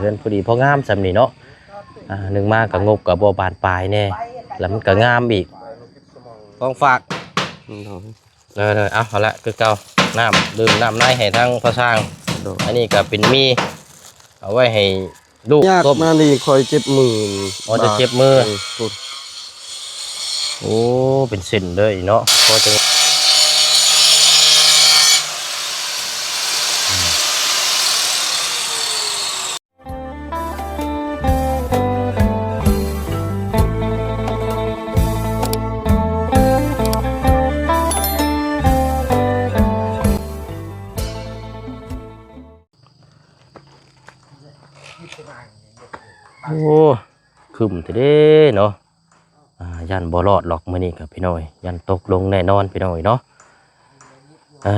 ເຮືອນພໍດີພໍງາມຊ່ຳນີ້ເນາະ. ອ່າ ໜຶ່ງມາກໍງົບກໍບໍ່ບານປາຍແດ່ ແລ້ວມັນກໍງາມອີກ. ຂອງຝາກ. ໂດຍ. ເອີ ເອີ ເອົາ ເອົາລະ ຄືເກົ່າ ນ້ຳດື່ມນ້ຳໃນໃຫ້ທາງພໍ່ຊ່າງ. ໂດຍ. ອັນນີ້ກໍເປັນໝີ່ ເອົາໄວ້ໃຫ້ລູກ ຍາກ ຕົ້ມ ມານີ້ຂ້ອຍເຈັບມື. ອໍ ຈະເຈັບມື. ເອີ ພຸ້ນ. ໂອ້ ເປັນເສັ້ນເລີຍເນາະ ພໍຈະ ໂອ້ ຄຶ້ມແທ້ເດ້ເນາະ. ອ່າ ຢ້ານບໍ່ລອດຫຼອກມື້ນີ້ກໍພີ່ນ້ອງເອີຍ ຢ້ານຕົກລົງແນ່ນອນພີ່ນ້ອງເອີຍເນາະ. ເອີ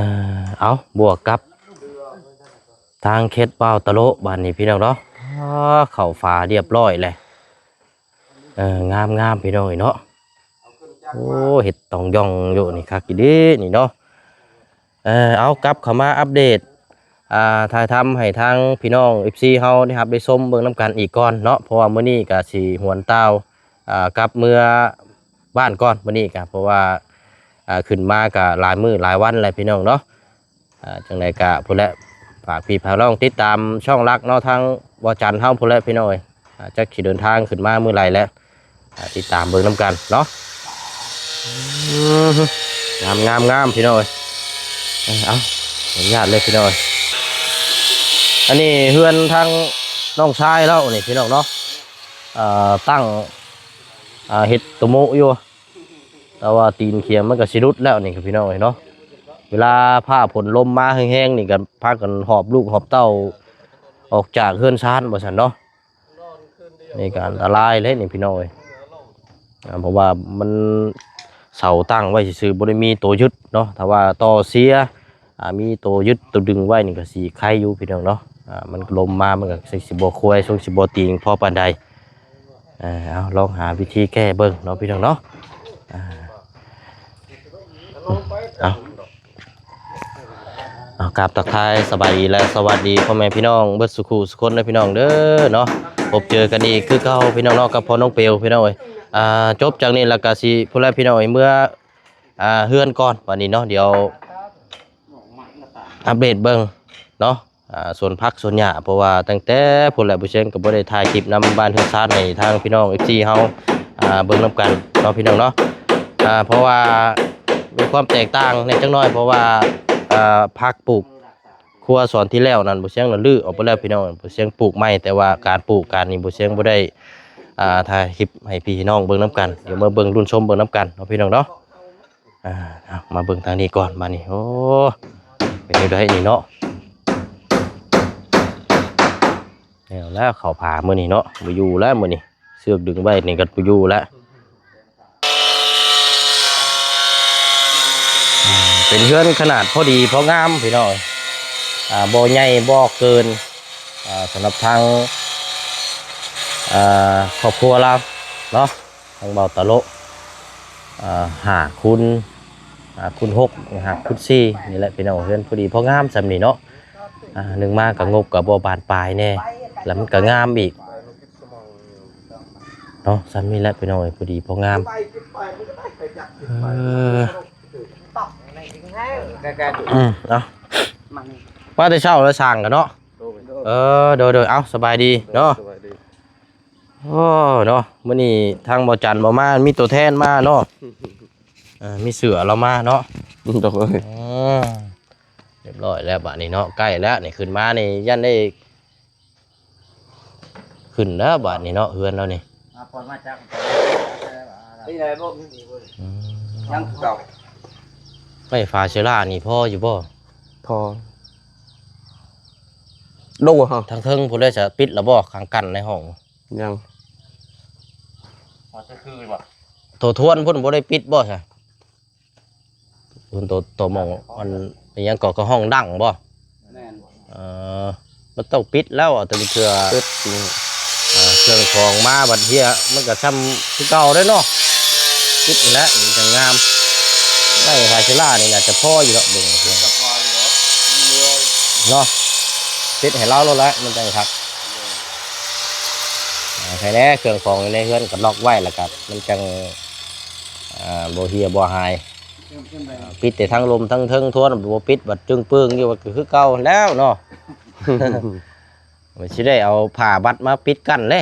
ເອົາ ບວກກັບທາງເຂດບ່າວຕະໂລະບາດນີ້ພີ່ນ້ອງເນາະ. ອ່າ ເຂົ້າຝາລຽບຮ້ອຍແລ້ວ. ເອີ ງາມໆ ພີ່ນ້ອງເອີຍເນາະ. ໂອ້ ເຮັດຕ່ອງຢ່ອງຢູ່ນີ້ ຄັກອີ່ຫຼີນີ້ເນາະ. ເອີ ເອົາ ກັບເຂົ້າມາອັບເດດ ອ່າ ຖ່າຍທຳໃຫ້ທາງພີ່ນ້ອງເອັຟຊີເຮົາໄດ້ຮັບໄດ້ຊົມເບິ່ງນຳກັນອີກກ່ອນເນາະ ເພາະວ່າມື້ນີ້ກະຊິຫວນຕ່າວ ອ່າ ກັບເມືອບ້ານກ່ອນມື້ນີ້ກະ ເພາະວ່າ ອ່າ ຂຶ້ນມາກະຫຼາຍມື້ຫຼາຍວັນແລ້ວພີ່ນ້ອງເນາະ. ອ່າ ຈັ່ງໃດກະພຸ້ນແຫຼະ ຝາກພີ່ຝາກນ້ອງຕິດຕາມຊ່ອງຫຼັກເນາະ ທາງບໍ່ຈັນເຮົາພຸ້ນແຫຼະພີ່ນ້ອງເອີຍ. ອ່າ ຈັກຊິເດີນທາງຂຶ້ນມາມື້ໃດແຫຼະ ອ່າ ຕິດຕາມເບິ່ງນຳກັນເນາະ. ອືມ ງາມໆ ພີ່ນ້ອງເອີຍ. ເອີ ເອົາ ອະນຸຍາດເລີຍພີ່ນ້ອງເອີຍ. ອັນນີ້ເຮືອນທາງນ້ອງຊາຍລາວນີ້ພີ່ນ້ອງເນາະ. ເອີ ຕັ້ງ ອ່າ ເຮັດໂຕະໂມະຢູ່ ແຕ່ວ່າຕີນຂຽງມັນກໍຊິຫຼຸດແລ້ວນີ້ ພີ່ນ້ອງເອີຍເນາະ. ເວລາຟ້າຝົນລົມມາແຮງໆ ນີ້ກໍພາກັນຫອບລູກຫອບເຕົ້າອອກຈາກເຮືອນຊານວ່າຊັ້ນເນາະ. ນີ້ກໍອັນຕະລາຍເລີຍນີ້ພີ່ນ້ອງເອີຍ. ອ່າ ເພາະວ່າມັນເສົາຕັ້ງໄວ້ຊື່ໆ ບໍ່ໄດ້ມີໂຕຍຶດເນາະ. ຖ້າວ່າຕໍ່ເສຍ ອ່າ ມີໂຕຍຶດໂຕດຶງໄວ້ນີ້ກໍຊິໄຄຢູ່ພີ່ນ້ອງເນາະ. ອ່າ ມັນລົມມາມັນກໍຊິບໍ່ຄວາຍ ຊົງຊິບໍ່ຕີງພໍປານໃດ. ເອີ ເອົາ ລອງຫາວິທີແກ້ເບິ່ງເນາະພີ່ນ້ອງເນາະ. ອ່າ ເອົາ ເອົາ ກາບທັກທາຍສະບາຍດີ ແລະ ສະຫວັດດີພໍ່ແມ່ພີ່ນ້ອງເບິດສູ່ຄູ່ສູ່ຄົນເດີພີ່ນ້ອງເດີເນາະ. ພົບເຈີກັນອີກຄືເກົ່າພີ່ນ້ອງເນາະ ກັບພໍ່ນ້ອງເປວພີ່ນ້ອງເອີຍ. ອ່າ ຈົບຈາກນີ້ແລ້ວກະຊິພຸ້ນແຫຼະພີ່ນ້ອງເອີຍ ເມືອ ອ່າ ເຮືອນກ່ອນບາດນີ້ເນາະ. ດຽວອັບເດດເບິ່ງເນາະ ອ່າ ສວນຜັກສວນຫຍ້າ ເພາະວ່າຕັ້ງແຕ່ພຸ້ນແຫຼະ ບໍ່ຊຽງກໍບໍ່ໄດ້ຖ່າຍຄລິບນຳບ້ານເຮືອນຊານໃຫ້ທາງພີ່ນ້ອງເອັຟຊີເຮົາ ອ່າ ເບິ່ງນຳກັນເນາະພີ່ນ້ອງເນາະ. ອ່າ ເພາະວ່າມີຄວາມແຕກຕ່າງແດ່ຈັກໜ້ອຍ ເພາະວ່າ ອ່າ ຜັກປູກຄົວສອນທີ່ແລ້ວນັ້ນ ບໍ່ຊຽງລະຮື້ອອກໄປແລ້ວພີ່ນ້ອງ. ບໍ່ຊຽງປູກໃໝ່ ແຕ່ວ່າການປູກການນີ້ ບໍ່ຊຽງບໍ່ໄດ້ ອ່າ ຖ່າຍຄລິບໃຫ້ພີ່ນ້ອງເບິ່ງນຳກັນ. ດຽວມາເບິ່ງລຸ້ນຊົມເບິ່ງນຳກັນເນາະພີ່ນ້ອງເນາະ. ອ່າ ເອົາ ມາເບິ່ງທາງນີ້ກ່ອນບາດນີ້. ໂອ້ ເປັນແນວໃດນີ້ເນາະ. ແລ້ວ ແລ້ວເຂົ້າຜາມື້ນີ້ເນາະ ບໍ່ຢູ່ແລ້ວມື້ນີ້ ເຊືອກດຶງໄວ້ນີ້ກໍບໍ່ຢູ່ແລ້ວ. ເປັນເຮືອນຂະໜາດພໍດີພໍງາມພີ່ນ້ອງ. ອ່າ ບໍ່ໃຫຍ່ບໍ່ເກີນ ອ່າ ສຳລັບທາງ ອ່າ ຄອບຄົວລາວເນາະ. ທາງເບົາຕະໂລະ ເອີ ຫ້າຄູນ ຫ້າຄູນຫົກ ຫ້າຄູນສີ່ ນີ້ແຫຼະພີ່ນ້ອງ. ເຮືອນພໍດີພໍງາມຊ່ຳນີ້ເນາະ. ອ່າ ໜຶ່ງມາກໍງົບກໍບໍ່ບານປາຍແດ່ ແລ້ວມັນກໍງາມອີກເນາະ. ຊ່ຳນີ້ແຫຼະພີ່ນ້ອງເອີຍ ພໍດີພໍງາມ. ເອີ ອືມ ເອົາ ມາແຕ່ເຊົ້າແລ້ວຊ່າງກັນເນາະ. ເອີ ໂດຍໆ ເອົາ ສະບາຍດີເນາະ. ໂອ້ ເນາະ ມື້ນີ້ທາງບໍ່ຈັນບໍ່ມາ ມີຕົວແທນມາເນາະ. ເອີ ມີເສືອລາວມາເນາະ. ໂດຍ. ອືມ ຮຽບຮ້ອຍແລ້ວບາດນີ້ເນາະ. ໃກ້ແລ້ວນີ້ ຂຶ້ນມານີ້ຢ້ານໄດ້ຂຶ້ນແລ້ວບາດນີ້ເນາະ ເຮືອນລາວນີ້. ອ່າ ປ່ອຍມາຈາກ ອືມ ຍັງຄືເກົ່າ. ໄຟຟ້າເຊລານີ້ພໍຢູ່ບໍ່? ພໍ. ໂດ ທາງເທິງພຸ້ນແຫຼະ ຈະປິດແລ້ວບໍ່? ຂ້າງກັ້ນໃນຫ້ອງ. ຍັງ. ໂຕທວນພຸ້ນບໍ່ໄດ້ປິດບໍ່ຊະ? ພຸ້ນໂຕ ໂຕໝ່ອງອັນຫຍັງກໍ ກໍຫ້ອງດັງບໍ່? ແມ່ນ. ເອີ ມັນຕ້ອງປິດແລ້ວ ເອົາແຕ່ເທື່ອ ປິດ. ເອີ ເຄື່ອງຂອງມາບັດເຮຍ ມັນກໍຊ່ຳຄືເກົ່າເດ້ເນາະ. ປິດນີ້ແຫຼະ ມັນຈັ່ງງາມ. ໄມ້ພາເຊລານີ້ໜ້າຈະພໍຢູ່ດອກ ເບິ່ງ ເນາະ. ປິດໃຫ້ລາວໂລດແຫຼະ ມັນຈັ່ງຄັກ. ໃຫ້ແດ່ ເຄື່ອງຂອງຢູ່ໃນເຮືອນກໍລັອກໄວ້ ແລ້ວກໍມັນຈັ່ງ ອ່າ ບໍ່ເຫ່ຍບໍ່ຫາຍ. ອ່າ ປິດແຕ່ທັງລຸ່ມທັງເທິງ ທວນບໍ່ປິດ ບັດຈຶ່ງປຶ້ງຢູ່ ກໍຄືເກົ່າຫັ້ນແລ້ວເນາະ. ມັນຊິໄດ້ເອົາຜ້າບັດມາປິດກັ້ນເດ້.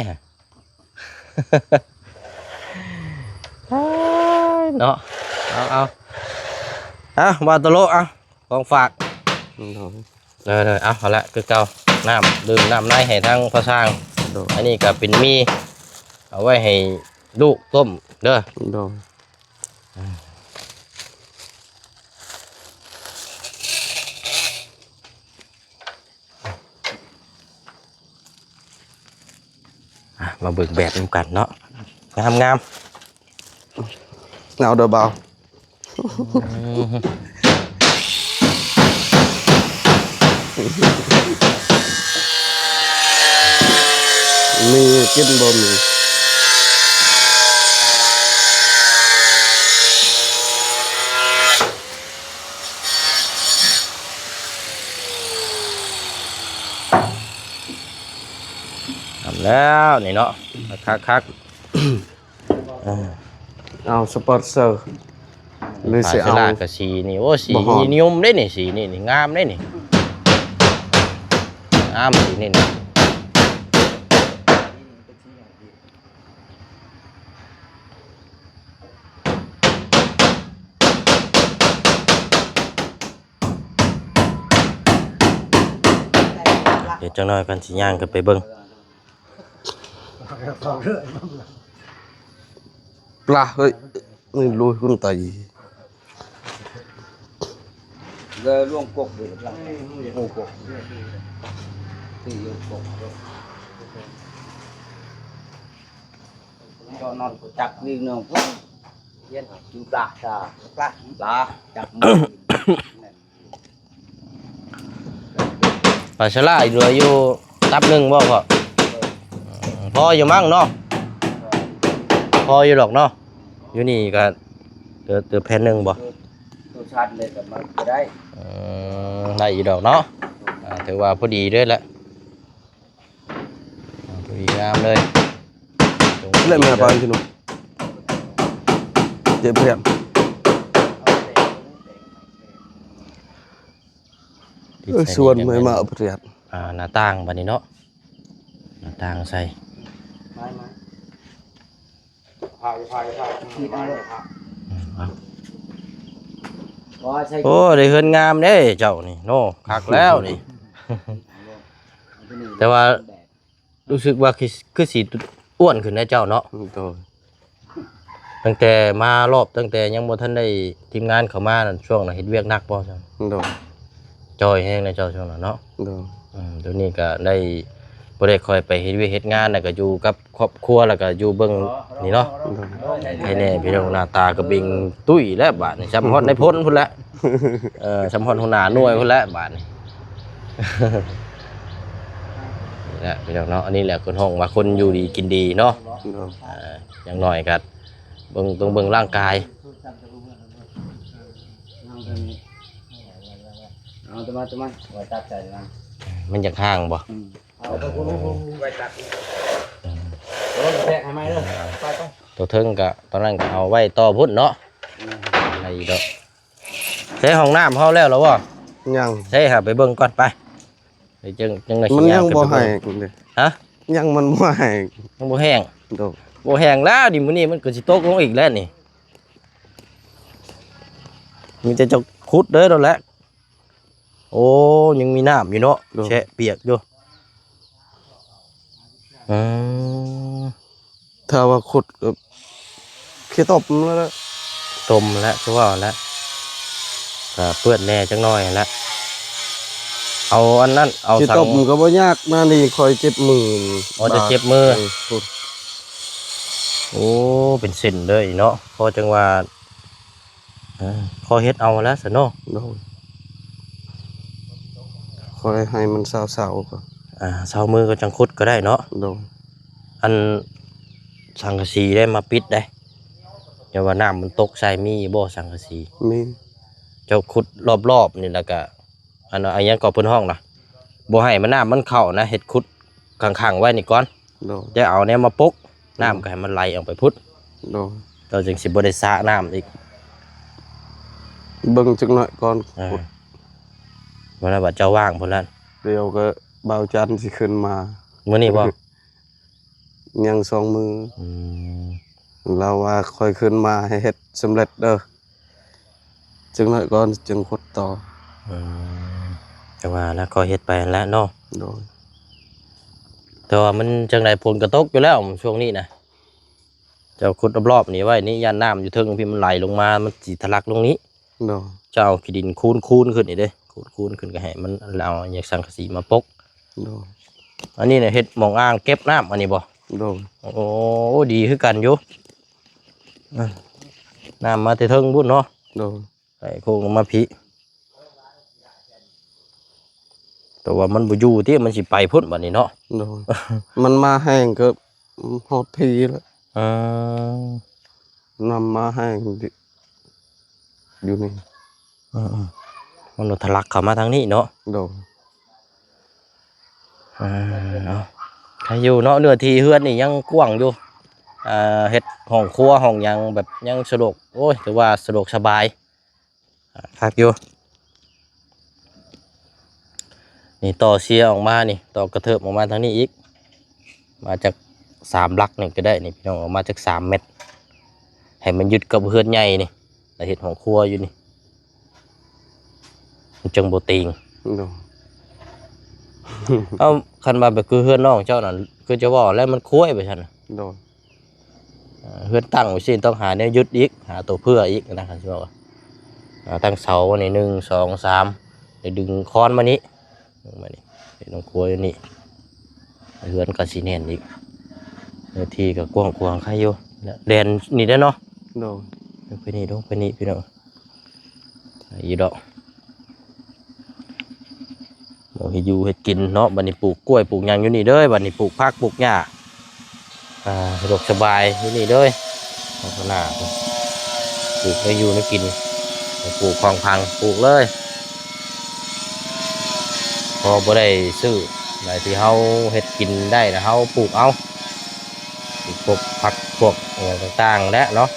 ເນາະ ເອົາ ເອົາ ເອົາ ບ່າວໂຕໂລ ເອົາ ຂອງຝາກ ໂດຍ ເອີ ເອີ ເອົາ ເອົາລະ ຄືເກົ່າ ນ້ຳດື່ມ ນ້ຳໃນໃຫ້ທາງພໍ່ຊ່າງ ໂດຍ ອັນນີ້ກໍເປັນໝີ່ ເອົາໄວ້ໃຫ້ລູກຕົ້ມເດີ ໂດຍ. ອ່ະ ມາເບິ່ງແບບນຳກັນເນາະ ງາມໆ ເອົາເດີບ່າວ ອືມ ມີກິນບໍ່ມີ. ທຳແລ້ວນີ້ເນາະ ຄັກໆ ເອົາສະປອນເຊີ ຫຼືຊິເອົາ ພາສາລາກະສີນີ້ ໂອ້ ສີນີ້ນິຍົມເດ້ນີ້ ສີນີ້ນີ້ງາມເດ້ນີ້ ງາມສີນີ້ນີ້. ດຽວຈັກໜ້ອຍກ່ອນ ຊິຍ່າງຂຶ້ນໄປເບິ່ງ ປາເຮີ້ຍ ນີ້ລຸຍຂຶ້ນໄຕ ເລີຍລ່ວງກົກເລີຍ ໂອ້ ກົກ ຕີຢູ່ກົກ ເຈາະນອນກໍຈັກນີ້ເນາະ ວຽນຢູ່ປາ ປາ ປາ ຈັກ ປາສະຫຼາຍເຫຼືອຢູ່ຕັບໜຶ່ງບໍ່ພໍ່? ພໍຢູ່ມັ້ງເນາະ ພໍຢູ່ດອກເນາະ ຢູ່ນີ້ກໍເຫຼືອ ເຫຼືອແຜ່ນໜຶ່ງບໍ່? ໂຕຊັ້ນເລີຍກໍມັນກໍໄດ້ ເອີ ໄດ້ຢູ່ດອກເນາະ ອ່າ ຖືວ່າພໍດີເລີຍແຫຼະ ອ່າ ພໍດີງາມເລີຍ ເລີຍມາປານທີ່ໜຸ່ມ ເຈັບແຜນ ເອີ ຊວນໃໝ່ມາເອົາປຽບ ອ່າ ໜ້າຕ່າງບາດນີ້ເນາະ ໜ້າຕ່າງໃສ່ ໄປ ໄປ ໄປ ອືມ ເອົາ ໂອ້ ໄດ້ເຮືອນງາມເດ້ເຈົ້ານີ້ເນາະ ຄັກແລ້ວນີ້ ແຕ່ວ່າ ຮູ້ສຶກວ່າຄື ຄືຊິອ້ວນຂຶ້ນນະເຈົ້າເນາະ ໂດຍ ຕັ້ງແຕ່ມາລອບ ຕັ້ງແຕ່ຍັງບໍ່ທັນໄດ້ທີມງານເຂົ້າມານັ້ນ ຊ່ວງນັ້ນເຮັດວຽກໜັກບໍ່? ໂດຍ ຈ່ອຍແຮງນະເຈົ້າຊ່ວງນັ້ນເນາະ ໂດຍ ອືມ ດຽວນີ້ກໍໄດ້ ບໍ່ໄດ້ຄ່ອຍໄປເຮັດວຽກເຮັດງານ ແລ້ວກໍຢູ່ກັບຄອບຄົວ ແລ້ວກໍຢູ່ເບິ່ງນີ້ເນາະ ໂດຍ ໃຫ້ແນ່ພີ່ນ້ອງ ໜ້າຕາກໍເບັ່ງຕຸ້ຍແລ້ວບາດນີ້ ຊ່ຳຮອດນາຍພົນພຸ້ນແຫຼະ ເອີ ຊ່ຳຮອດຫົວໜ້າໜ່ວຍພຸ້ນແຫຼະບາດນີ້ ນີ້ແຫຼະພີ່ນ້ອງເນາະ ອັນນີ້ແຫຼະເພິ່ນຮ້ອງວ່າຄົນຢູ່ດີກິນດີເນາະ ໂດຍ ເອີ ຢ່າງໜ້ອຍກໍເບິ່ງ ຕ້ອງເບິ່ງຮ່າງກາຍ ເອົາຕົວມາ ຕົວມາ ໄວ້ຕັດໃສ່ມັນ ມັນຢາກຫ່າງບໍ່? ອືມ ເອົາຕົວພຸ້ນ ໄວ້ຕັດ ເອີ ໂອ້ຍ ແທກໃຫ້ໃໝ່ເດີ ໄປໆ ຕົວເທິງກໍ ຕອນນັ້ນກໍເອົາໄວ້ຕໍ່ພຸ້ນເນາະ ອືມ ໄດ້ດອກ ໃຊ້ຫ້ອງນ້ຳເຮົາແລ້ວລະບໍ່? ຍັງ ໃຊ້ຫາໄປເບິ່ງກ່ອນໄປ ໄປຈຶ່ງ ຈັ່ງໄດ້ ມັນຍັງບໍ່ແຫ້ງເດ້ ຮະ? ຍັງ ມັນບໍ່ແຫ້ງ ຍັງບໍ່ແຫ້ງ ໂດຍ ບໍ່ແຫ້ງແລ້ວ ດິນມື້ນີ້ມັນກໍຊິຕົກລົງອີກແລ້ວນີ້ ມີແຕ່ເຈົ້າຂຸດເດີໂດນແຫຼະ ໂອ້ ຍັງມີນ້ຳຢູ່ເນາະ ໂດຍ ແຊະປຽກຢູ່ ອືມ ຖ້າວ່າຂຸດກໍຂີ້ຕົມແລ້ວ ຕົມແລ້ວ ຄືວ່າແລ້ວ ກໍເປື້ອນແດ່ຈັກໜ້ອຍຫັ້ນແຫຼະ ເອົາອັນນັ້ນ ເອົາສັງ ຂີ້ຕົມກໍບໍ່ຍາກນະ ນີ້ຂ້ອຍເຈັບມື ອໍ ເຈົ້າເຈັບມື ເອີ ໂອ້ ເປັນເສັ້ນເລີຍເນາະ ພໍຈັ່ງວ່າ ເອີ ພໍເຮັດເອົາແລ້ວຊັ້ນເນາະ ໂດຍ ຄ່ອຍໃຫ້ມັນເຊົາໆ ກໍ ອ່າ ເຊົາມື້ກໍຈັ່ງຂຸດກໍໄດ້ເນາະ ໂດຍ ອັນສັງກະສີໄດ້ມາປິດໄດ້ ຢ່າວ່ານ້ຳມັນຕົກໃສ່ ມີບໍ່ສັງກະສີ? ມີ ເຈົ້າຂຸດລອບໆນີ້ ແລ້ວກະ ອັນ ອັນຫຍັງກໍເພິ່ນຮ້ອງນະ ບໍ່ໃຫ້ມັນ ນ້ຳມັນເຂົ້ານະ ເຮັດຂຸດຂັງໆໄວ້ນີ້ກ່ອນ ໂດຍ ຈະເອົາແນວມາປົກ ນ້ຳກໍໃຫ້ມັນໄຫຼອອກໄປພຸ້ນ ໂດຍ ເຈົ້າຈຶ່ງຊິບໍ່ໄດ້ສະນ້ຳອີກ ເບິ່ງຈັກໜ້ອຍກ່ອນ ເອີ ຂຸດ ມື້ນັ້ນວ່າເຈົ້າວ່າງພຸ້ນນັ້ນ ດຽວກໍບ່າວຈັນຊິຂຶ້ນມາ ມື້ນີ້ບໍ່? ຍັງສອງມື້ ອືມ ລາວວ່າຄ່ອຍຂຶ້ນມາໃຫ້ເຮັດສຳເລັດເດີ ຈັ່ງໜ້ອຍກ່ອນຈຶ່ງຂຸດຕໍ່ ອືມ ແຕ່ວ່າລະກໍເຮັດໄປຫັ້ນແຫຼະເນາະ ໂດຍ ແຕ່ວ່າມັນຈັ່ງໃດຝົນກໍຕົກຢູ່ແລ້ວຊ່ວງນີ້ນະ ເຈົ້າຂຸດລອບໆນີ້ໄວ້ນີ້ ຢ້ານນ້ຳຢູ່ເທິງພີ້ມັນໄຫຼລົງມາ ມັນຊິທະລັກລົງນີ້ ໂດຍ ເຈົ້າເອົາຂີ້ດິນຄູນໆຂຶ້ນນີ້ເດ້ ຄູນໆຂຶ້ນກໍໃຫ້ມັນເອົາຫຍັງສັງກະສີມາປົກ ໂດຍ ອັນນີ້ນະເຮັດໝ່ອງອ່າງເກັບນ້ຳອັນນີ້ບໍ່? ໂດຍ ໂອ້ ດີຄືກັນຢູ່ ອາ ນ້ຳມາແຕ່ເທິງພຸ້ນເນາະ ໂດຍ ໄຫຼໂຄ້ງລົງມາພີ້ ແຕ່ວ່າມັນບໍ່ຢູ່ຕິ ມັນຊິໄປພຸ້ນບັດນີ້ເນາະ ໂດຍ ມັນມາແຮງກໍຮອດພີ້ແລ້ວ ເອີ ນ້ຳມາແຮງຢູ່ນີ້ ເອີໆ ມັນທະລັກເຂົ້າມາທາງນີ້ເນາະ ໂດຍ ເອີ ເອົາ ໃຄຢູ່ເນາະ ເນື້ອທີ່ເຮືອນນີ້ຍັງກວ້າງຢູ່ ເຮັດຫ້ອງຄົວຫ້ອງຫຍັງແບບຍັງສະດວກ ໂອ້ຍ ຖືວ່າສະດວກສະບາຍ ອາ ຄັກຢູ່ ນີ້ຕໍ່ເຊຍອອກມານີ້ ຕໍ່ກະເທີບອອກມາທາງນີ້ອີກ ມາຈັກສາມຫຼັກນີ້ກໍໄດ້ນີ້ພີ່ນ້ອງ ອອກມາຈັກສາມແມັດ ໃຫ້ມັນຍຶດກັບເຮືອນໃຫຍ່ນີ້ ແລ້ວເຮັດຫ້ອງຄົວຢູ່ນີ້ ມັນຈັ່ງບໍ່ຕີງ ໂດຍ ເອົ້າ ຄັນວ່າແບບຄືເຮືອນນ້ອງເຈົ້ານັ້ນ ຄືຈະເວົ້າແລ້ວມັນຄວາຍໄປຊັ້ນນະ ໂດຍ ເອີ ເຮືອນຕັ້ງໄວ້ຊີ້ ຕ້ອງຫາແນວຍຶດອີກ ຫາໂຕເພື່ອອີກນະ ຄັນຊິເວົ້າ ເອີ ຕັ້ງເສົານີ້ ໜຶ່ງ ສອງ ສາມ ໄດ້ດຶງຄອນມານີ້ ມານີ້ ເຮັດຫ້ອງຄົວຢູ່ນີ້ ເຮືອນກໍຊິແໜ້ນອີກ ເນື້ອທີ່ກໍກວ້າງຂວາງໄຄຢູ່ ແລ່ນນີ້ແຫຼະເນາະ ໂດຍ ລົງໄປນີ້ ລົງໄປນີ້ພີ່ນ້ອງ ຢູ່ດອກ ບໍ່ເຮັດຢູ່ເຮັດກິນເນາະ ບັດນີ້ປູກກ້ວຍ ປູກຫຍັງຢູ່ນີ້ເດີ ບັດນີ້ປູກຜັກ ປູກຫຍ້າ ອ່າ ສະດວກສະບາຍຢູ່ນີ້ເດີ ຂ້າງໜ້າ ປູກໄດ້ຢູ່ໄດ້ກິນ ປູກຂອງຝັງ ປູກເລີຍ ພໍບໍ່ໄດ້ຊື້ ໃນທີ່ເຮົາເຮັດກິນໄດ້ນະ ເຮົາປູກເອົາ ປູກພວກຜັກ ພວກຫຍັງຕ່າງໆແຫຼະເນາະ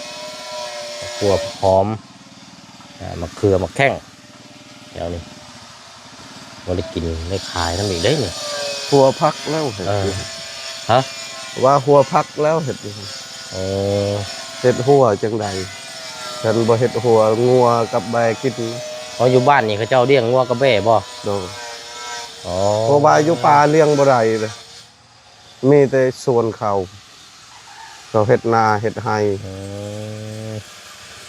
ພວກຫົວຫອມ ອ່າ ໝາກເຂືອ ໝາກແຂ້ງ ແຖວນີ້ ບໍ່ໄດ້ກິນໄດ້ຂາຍນຳອີກເດ້ນີ້ ຫົວຜັກແລ້ວເຮັດ ເອີ ຮະ ວ່າຫົວຜັກແລ້ວເຮັດ ເອີ ເຮັດຫົວຈັ່ງໃດ ຄັນບໍ່ເຮັດຫົວງົວກັບແບ້ກິນ ເພາະຢູ່ບ້ານນີ້ເຂົາເຈົ້າລ້ຽງງົວກັບແບ້ບໍ່? ໂດຍ ອໍ ເພາະວ່າຢູ່ປ່າລ້ຽງບໍ່ໄດ້ເດ້. ມີແຕ່ສວນເຂົາ ເຂົາເຮັດນາເຮັດໄຮ່ ອືມ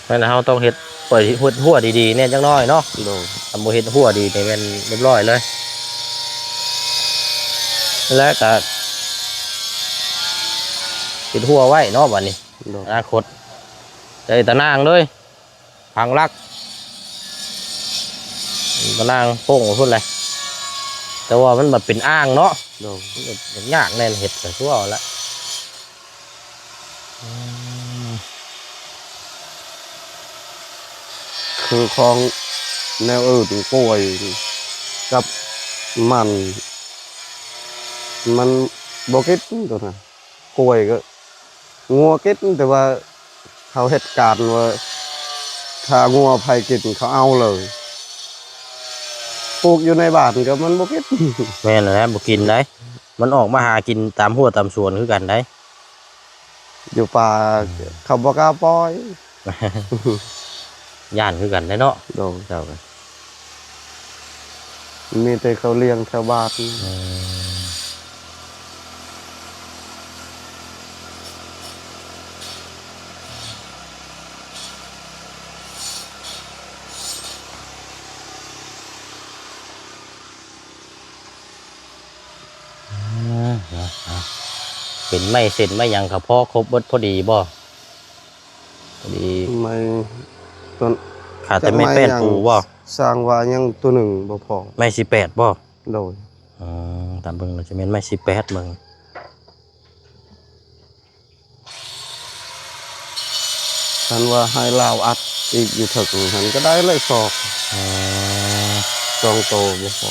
ແມ່ນເຮົາຕ້ອງເຮັດ ເປີດຫົວ ຫົວດີໆແດ່ຈັກໜ້ອຍເນາະ ໂດຍ ຄັນບໍ່ເຮັດຫົວດີນີ້ແມ່ນຮຽບຮ້ອຍເລີຍ ແລ້ວກະເຮັດຫົວໄວ້ເນາະ ບັດນີ້ ໂດຍ ອະນາຄົດ ໃສ່ຕາໜ່າງເລີຍ. ພັງຫຼັກ ມານັ່ງໂປ້ງໄວ້ພຸ້ນແຫຼະ ແຕ່ວ່າມັນບັດເປັນອ່າງເນາະ ໂດຍ ມັນກໍຍາກແດ່ເຮັດກໍຄືວ່າຫັ້ນແຫຼະ ອືມ ຄືຂອງແນວອື່ນ ກ້ວຍກັບມັນ ມັນບໍ່ກິນໂຕນັ້ນ ກ້ວຍກໍ ງົວກິນ ແຕ່ວ່າເຂົາເຮັດການວ່າ ຖ້າງົວໃຜກິນເຂົາເອົາເລີຍ ປູກຢູ່ໃນບ້ານກໍມັນບໍ່ກິນ ແມ່ນແຫຼະ ບໍ່ກິນໃດ໋ ມັນອອກມາຫາກິນຕາມຮົ້ວຕາມສວນຄືກັນໃດ໋ ຢູ່ປ່າ ອືມ ເຂົາບໍ່ກ້າປ່ອຍ ຢ້ານຄືກັນແຫຼະເນາະ ໂດຍ ເຈົ້າ ມີແຕ່ເຂົາລ້ຽງແຖວບ້ານ ອືມ ເປັນໄມ້ເສັ້ນໄມ້ຫຍັງກໍພໍຄົບເບິດພໍດີບໍ່? ພໍດີ ໄມ້ຕົ້ນ ຂາດແຕ່ໄມ້ແປ້ນປູບໍ່? ຊ່າງວ່າຍັງໂຕໜຶ່ງບໍ່ພໍ ໄມ້ສີ່ແປດບໍ່? ໂດຍ ອືມ ຕາມເບິ່ງແລ້ວຈະແມ່ນໄມ້ສີ່ແປດເບິ່ງ ຄັນວ່າໃຫ້ລາວອັດອີກຢູ່ເທິງຫັ້ນກໍໄດ້ຫຼາຍຊອກ ອືມ ສອງໂຕບໍ່ພໍ.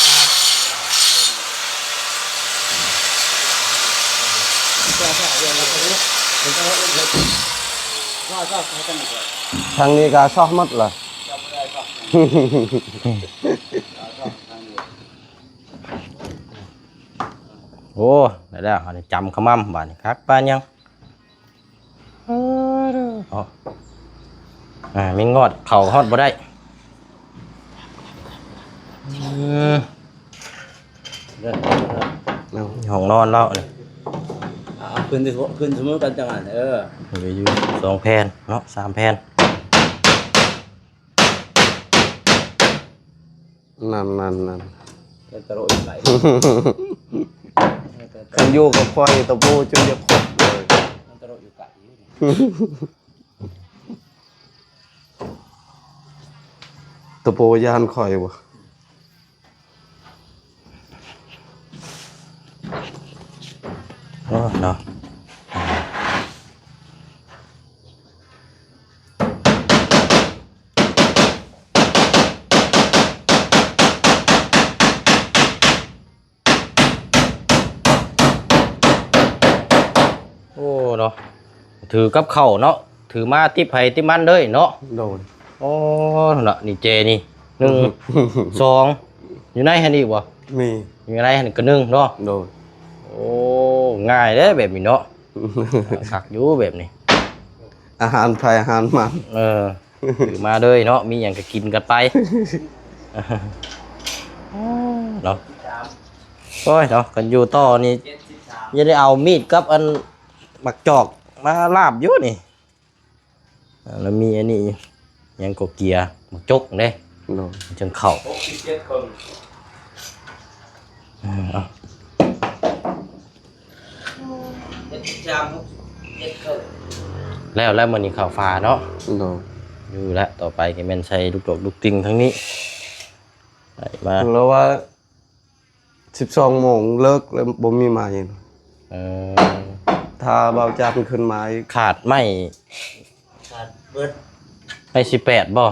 ທາງນີ້ກໍຊອກໝົດລະ. ໂອ້ ໄດ້ແລ້ວ ເຮົາຈຳຂະໝ່ຳບາດນີ້ ຄັກປານຫຍັງ. ເອີ ເນາະ ອ່າ ມີງອດເຂົ້າຮອດບໍ່ໄດ້. ອືມ ເດີ ຫ້ອງນອນລາວນີ້. ອ່າ ຂຶ້ນ ຂຶ້ນສະເໝີກັນຈັ່ງນັ້ນ. ເອີ ມີຢູ່ສອງແຜ່ນເນາະ ສາມແຜ່ນ. ນັ້ນໆໆ ເປັນຕະໂລະຢູ່ໄກ ຄັນຢູ່ກັບຂ້ອຍຕະປູຈົນຈະຄົບເລີຍ ເປັນຕະໂລະຢູ່ໄກຢູ່. ຕະປູຢ້ານຂ້ອຍບໍ່? ໂອ້ ເນາະ. ໂອ້ ເນາະ ຖືກັບເຂົ້າເນາະ ຖືມາຕິບໃຜຕິບມັນເລີຍເນາະ. ໂດຍ. ໂອ້ ເນາະ ນີ້ເຈນີ້ ໜຶ່ງ ສອງ ຢູ່ໃນຫັ້ນອີກບໍ່? ມີ ຢູ່ໃນຫັ້ນກະໜຶ່ງເນາະ. ໂດຍ. ໂອ້ ງ່າຍເດ້ແບບນີ້ເນາະ. ຄັກຢູ່ແບບນີ້ ອາຫານໃຜອາຫານມັນ. ເອີ ຖືມາເລີຍເນາະ ມີຫຍັງກໍກິນກັນໄປເນາະ. ໂອ້ຍເນາະ ຄັນຢູ່ຕໍ່ນີ້ ຢ່າໄດ້ເອົາມີດກັບອັນໝາກຈອກມາລາບຢູ່ນີ້. ແລ້ວມີອັນນີ້ຫຍັງກໍເກຍ ໝາກຈົກເດ້. ໂດຍ. ຈັ່ງເຂົ້າ ຫົກສິບເຈັດຄົນ. ເອີ ເອົາ ເຈັດສິບສາມ ຫົກສິບເຈັດເຂົ້າ. ແລ້ວ ແລ້ວມື້ນີ້ເຂົ້າຝາເນາະ. ໂດຍ. ຢູ່ແລ້ວ ຕໍ່ໄປກໍແມ່ນໃສ່ລູກດອກລູກຕິ່ງທາງນີ້ ໄປມາ ແລ້ວວ່າສິບສອງໂມງເລີກແລ້ວບໍ່ມີໄມ້. ເອີ ຖ້າບ່າວຈັນຂຶ້ນມາອີກ ຂາດໄມ້ ຂາດເບິດ ໄມ້ສິບແປດບໍ່?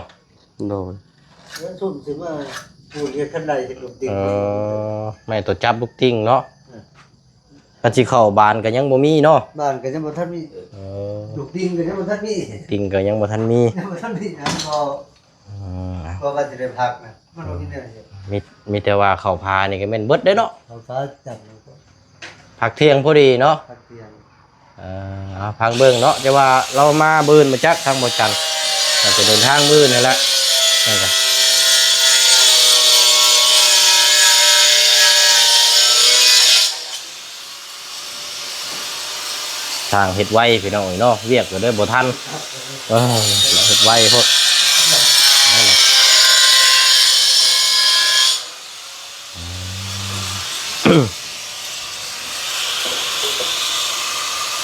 ໂດຍ. ເອີ ຊຸມຊິມາປູນເຮັດຄັນໄດເຮັດລູກຕິ່ງ. ເອີ ໄມ້ຕົວຈັບລູກຕິ່ງເນາະ. ເອີ ຄັນຊິເຂົ້າບານກໍຍັງບໍ່ມີເນາະ ບານກໍຍັງບໍ່ທັນມີ. ເອີ ລູກຕິ່ງກໍຍັງບໍ່ທັນມີ ຕິ່ງກໍຍັງບໍ່ທັນມີ ຍັງບໍ່ທັນມີຫຍັງພໍ. ອືມ ພໍກໍຊິໄດ້ພັກນະ ມັນບໍ່ມີແນວເຮັດ. ມີ ມີແຕ່ວ່າເຂົ້າຜານີ້ກໍແມ່ນເບິດເດ້ເນາະ ເຂົ້າຜາຈັນ ພັກທ່ຽງພໍດີເນາະ ພັກທ່ຽງ. ເອີ ເອົາ ຟັງເບິ່ງເນາະ ແຕ່ວ່າລາວມາມື້ອື່ນມາຈັກທາງບໍ່ຈັນ ອາດຈະເດີນທາງມື້ອື່ນຫັ້ນແຫຼະ. ນັ້ນກະ ຊ່າງເຮັດໄວພີ່ນ້ອງເອີຍເນາະ ວຽກກໍເລີຍບໍ່ທັນ. ເອີ ເຮັດໄວໂພດ.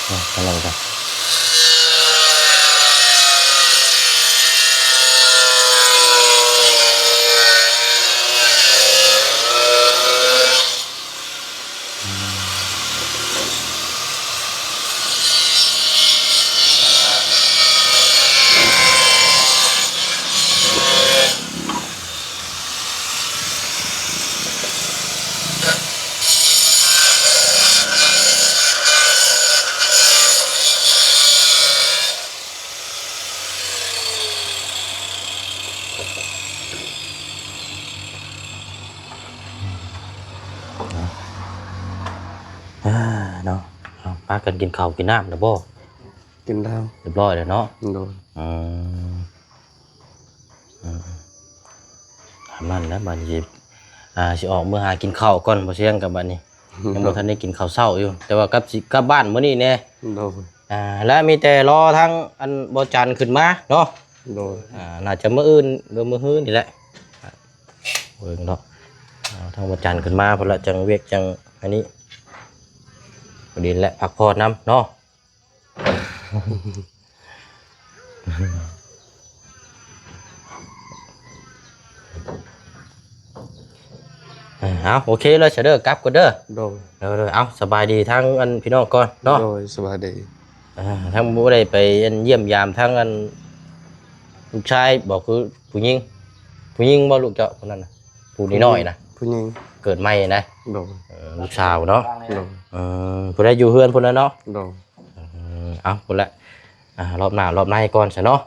ອ່ະ ກຳລັງກະ ອ່າ ເນາະ ເອົາ ພາກັນກິນເຂົ້າກິນນ້ຳແລ້ວບໍ່? ກິນແລ້ວ ຮຽບຮ້ອຍແລ້ວເນາະ. ໂດຍ. ອືມ ອືມ ຕາມນັ້ນແຫຼະ ບາດນີ້ຊິ ອ່າ ຊິອອກເມືອຫາກິນເຂົ້າກ່ອນ ບໍ່ຊຽງກັບບາດນີ້ ຍັງບໍ່ທັນໄດ້ກິນເຂົ້າເຊົ້າຢູ່ ແຕ່ວ່າກັບ ຊິກັບບ້ານມື້ນີ້ແດ່. ໂດຍ. ອ່າ ແລະ ມີແຕ່ລໍທາງອັນບໍ່ຈັນຂຶ້ນມາເນາະ. ໂດຍ. ອ່າ ໜ້າຈະມື້ອື່ນ ຫຼື ມື້ຮືນີ້ແຫຼະ ເບິ່ງເນາະ. ເອົາທາງວັນຈັນຂຶ້ນມາພຸ້ນລະ ຈັ່ງວຽກຈັ່ງອັນນີ້ ພໍດີແຫຼະ ພັກຜ່ອນນຳເນາະ. ເອີ ເອົາ ໂອເຄເລີຍຊະເດີ ກັບກ່ອນເດີ. ໂດຍ. ໂດຍໆ ເອົາ ສະບາຍດີທາງອັນພີ່ນ້ອງກ່ອນເນາະ. ໂດຍ ສະບາຍດີ. ອ່າ ທາງບໍ່ໄດ້ໄປອັນຢ້ຽມຢາມທາງອັນລູກຊາຍບໍ ຄືຜູ້ຍິງ? ຜູ້ຍິງບໍລູກເຈົ້າຄົນນັ້ນນະ? ຜູ້ນ້ອຍໆນະ? ຜູ້ຍິງ ເກີດໃໝ່ນະ? ໂດຍ. ເອີ ລູກສາວເນາະ. ໂດຍ. ເອີ ຜູ້ໃດຢູ່ເຮືອນພຸ້ນລະເນາະ? ໂດຍ. ອືມ ເອົາພຸ້ນແຫຼະ ອ່າ ລອບໜ້າລອບໃນກ່ອນຊະເນາະ.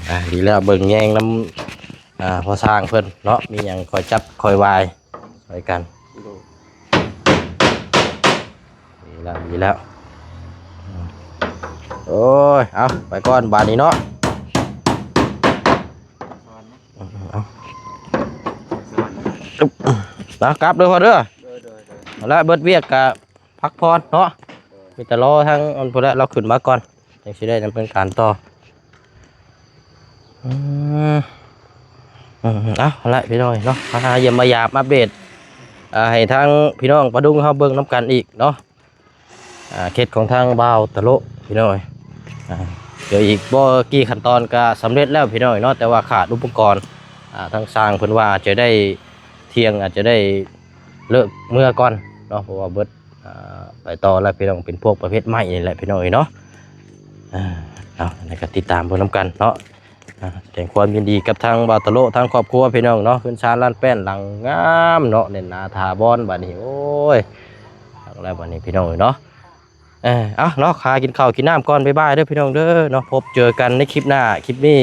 ອ່າ ດີແລ້ວ ເບິ່ງແຍງນຳ ອ່າ ພໍ່ຊ່າງເພິ່ນເນາະ ມີຫຍັງຄ່ອຍຈັບຄ່ອຍວາຍຊ່ອຍກັນ. ໂດຍ ດີແລ້ວ ດີແລ້ວ. ໂອ້ຍ ເອົາ ໄປກ່ອນບາດນີ້ເນາະ. ເອົາ ເອົາ ກັບເດີພໍ່ເດີ. ໂດຍ ໂດຍ ໂດຍ. ເອົາລະ ເບິດວຽກກະພັກຜ່ອນເນາະ. ໂດຍ ມີແຕ່ລໍທາງອັນພຸ້ນແຫຼະ ລາວຂຶ້ນມາກ່ອນ ຈັ່ງຊິໄດ້ດຳເນີນການຕໍ່. ອືມ ເອົາລະ ພີ່ນ້ອງເນາະ ມາຫາຢ້ຽມມາຢາມອັບເດດ ອ່າ ໃຫ້ທາງພີ່ນ້ອງປາດຸງເຮົາເບິ່ງນຳກັນອີກເນາະ. ອ່າ ເຂດຂອງທາງບ່າວຕະໂລະ ພີ່ນ້ອງເອີຍ ອ່າ ດຽວອີກບໍ່ກີ່ຂັ້ນຕອນກະສຳເລັດແລ້ວ ພີ່ນ້ອງເນາະ. ແຕ່ວ່າຂາດອຸປະກອນ ອ່າ ທາງຊ່າງເພິ່ນວ່າອາດຈະໄດ້ທ່ຽງ ອາດຈະໄດ້ເລີກເມືອກ່ອນເນາະ ເພາະວ່າເບິດ ອ່າ ໄປຕໍ່ແລ້ວ ພີ່ນ້ອງ ເປັນພວກປະເພດໄມ້ນີ້ແຫຼະ ພີ່ນ້ອງເອີຍເນາະ. ອ່າ ເອົາ ຈັ່ງໃດກະຕິດຕາມເບິ່ງນຳກັນເນາະ. ອ່າ ສະແດງຄວາມຍິນດີກັບທາງບ່າວຕະໂລະ ທາງຄອບຄົວ ພີ່ນ້ອງເນາະ. ເຮືອນຊານລານແປ້ນຫຼັງງາມເນາະ ແໜ້ນໜາຖາວອນບາດນີ້. ໂອ້ຍ ຄັກແລ້ວບາດນີ້ ພີ່ນ້ອງເອີຍເນາະ. ເອີ ເອົາເນາະ ຫາກິນເຂົ້າກິນນ້ຳກ່ອນ ບາຍບາຍເດີພີ່ນ້ອງເດີເນາະ. ພົບເຈີກັນໃນຄລິບໜ້າ ຄລິບນີ້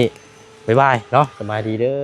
ບາຍບາຍເນາະ ສະບາຍດີເດີ.